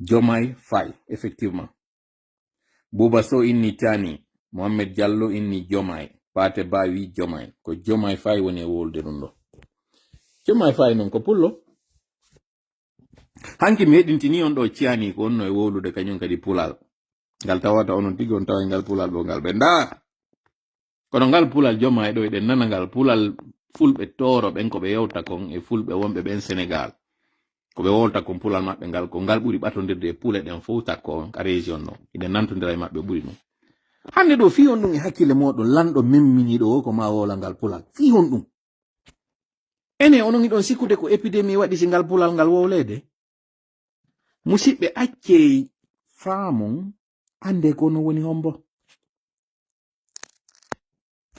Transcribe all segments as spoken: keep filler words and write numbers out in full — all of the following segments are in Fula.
Jomay Fay, effectivement. Buba Sow inni Cani, Mohamed Diallo inni Jomay, Pate Ba wi Jomay. Ko Jomay Fay woni e wowlude ɗum ɗo. Jomay Fay noon ko pullo. Hanki mi heɗintini on ɗo Cani ko onno e wowlude kañum kadi pulal. Ngal tawata onon tigi on tawa e ngal pulal bo ngal ɓe ndaa. Kono ngal pulal Jomay ɗo eɗen nana ngal pulal fulɓe tooro ɓen ko ɓe yewta kon e fulɓe wonɓe ɓen Senegal. Ko ɓe wowlta kon pulal maɓɓe ngal, ko ngal ɓuri ɓatondirde e pule ɗen fof takko on ka région ɗo. Eɗen nantondira e maɓɓe ɓuri ɗum. Hannde ɗo fii on ɗum e hakkille mooɗon lanɗo memminiiɗo o ko ma wowla ngal pulal. Fii on ɗum. Ene onon hiɗon sikkude ko épidémie waɗi si ngal pulal ngal wowleede? Musiɓɓe accey faamon annde ko no woni hombo.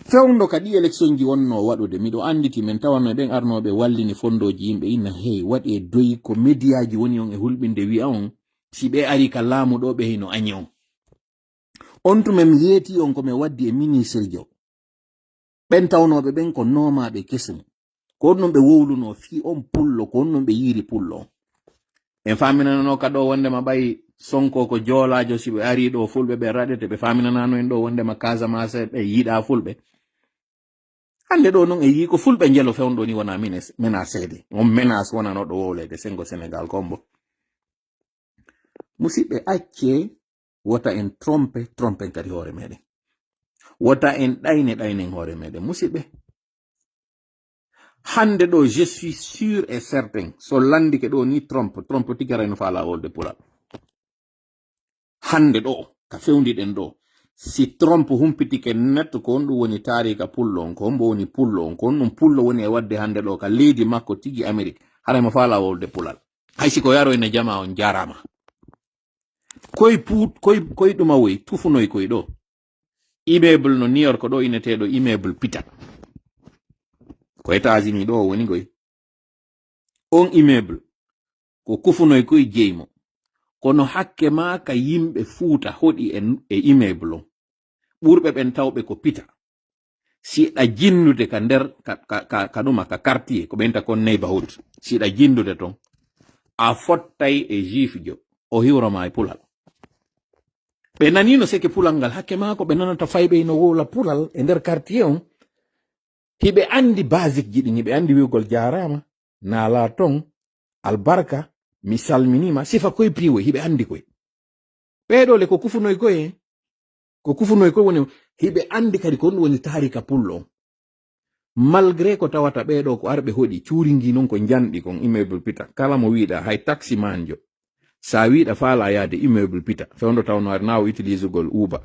Fewndo ka ɗi élection ji wonno waɗude, miɗo annditi men tawano e ɓen arnooɓe wallini fondooji yimɓe inna hey waɗe doyi ko média ji woni on e hulɓinde wi'a on si ɓe ari ka laamu ɗo ɓe hino añi on. On tuma mi yeeti on ko mi waddi e ministre jo. Ɓen tawnooɓe ɓen ko noomaaɓe kesum. Ko on non ɓe wowlunoo fii on pullo, ko on non ɓe yiiri pullo. En faaminanano ka ɗo wondema ɓay Sonko ko joolaajo, si ɓe arii ɗo fulɓe ɓe raɗete, ɓe faaminanano en ɗo wondema Casamance ɓe yiɗaa fulɓe. Hannde ɗo non e yii ko fulɓe njelo fewndo ni wona mines-, menaceede. On menace wonano ɗo wowleede sengo Senegal kombo. Musiɓɓe accee wota en trompe, trompen kadi hoore meɗen. Wota en ɗayne, ɗaynen hoore meɗen. Musiɓɓe, hannde ɗo, je suis sûr et certain, so lanndike ɗo ni trompe, trompe tigi haray no faalaa wolde pulal. Hannde ɗo, ka fewndi ɗen ɗo, si trompe humpitike net, ko on ɗum woni taarika pullo on, ko hombo woni pullo on, ko on ɗum pullo woni e waɗde hannde ɗo ka leydi makko tigi Amérique, haray mo faalaa wolde pulal. Hay si ko yaro ene jama on jaaraama. Koy puut, koy, koy ɗuma woy, tufunoy koy ɗo. Immeuble no New York ɗo, ineteeɗo immeuble Pita. Ko États-Unis ɗo woni koy. On immeuble, ko kufunoy koy jeymo. Kono hakke maa ka yimɓe Fuuta hoɗi e, e immeuble on. Ɓurɓe ɓen tawɓe ko Pita. Si ɗa jinndude ka nder, ka, ka, ka, ka ɗuma, ka quartier, ko ɓen ta kon neighborhood. Si ɗa jinndude ton, a fottay e juif jo. O hiwro ma e pulal. Ɓe nanino seke pulal ngal, hakke maa ko ɓe nanata fayɓe ino wowla pulal e nder quartier on. Hiɓe anndi basique ji ɗin, hiɓe anndi wi'ugol jaaraama, naalaa ton, albarka, mi salminiima, sifa koy piiwoy, hiɓe anndi koy. Ɓee ɗoo le ko kufunoy koy, ko kufunoy koy woni, hiɓe anndi kadi ko ɗum woni taarika pullo on. Malgré ko tawata ɓee ɗoo ko arɓe hoɗi, cuuringi non ko njanɗi kon, immeuble Pita, kala mo wi'uɗaa, hay taximan jo, sa wi'uɗaa faalaa yaade immeuble Pita, fewndo tawno ari na o utilisugol Uber.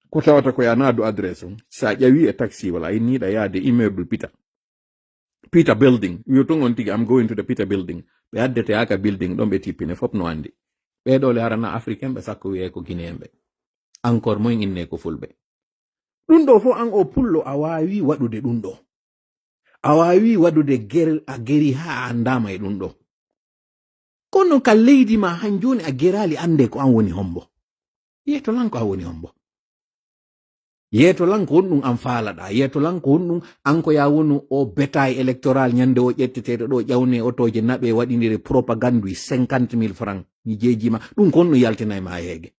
Ko tawata ko ya naadu adresse on, sa ƴawi e taxi wala a inniiɗaa yaade immeuble Pita. Pita Building. Wi'u tun on tigi, "I'm going to the Pita Building." Ɓe addete haa ka building ɗon ɓe tippine, fof no anndi. Ɓee ɗoo le harana Africain ɓe sakko wi'ee ko Guinéen ɓe. Encore moins inne ko Fulɓe. Ɗum ɗoo fof an o pullo a waawi waɗude ɗum ɗoo. A waawi waɗude ger-, a geri haa a anndaama e ɗum ɗoo. Kono ka leydi ma han jooni a geraali annde ko an woni hombo. Yeeto lan ko an woni hombo. Yeeto lan ko honɗum an faalaɗaa. Yeeto lan ko honɗum an ko yaa wonu o bétail électoral ñande o ƴetteteeɗo ɗo ƴawnee otooje naɓee waɗindire propagande cinquante mille francs. Mi jeejiima. Ɗum ko honɗum yaltinay ma heege.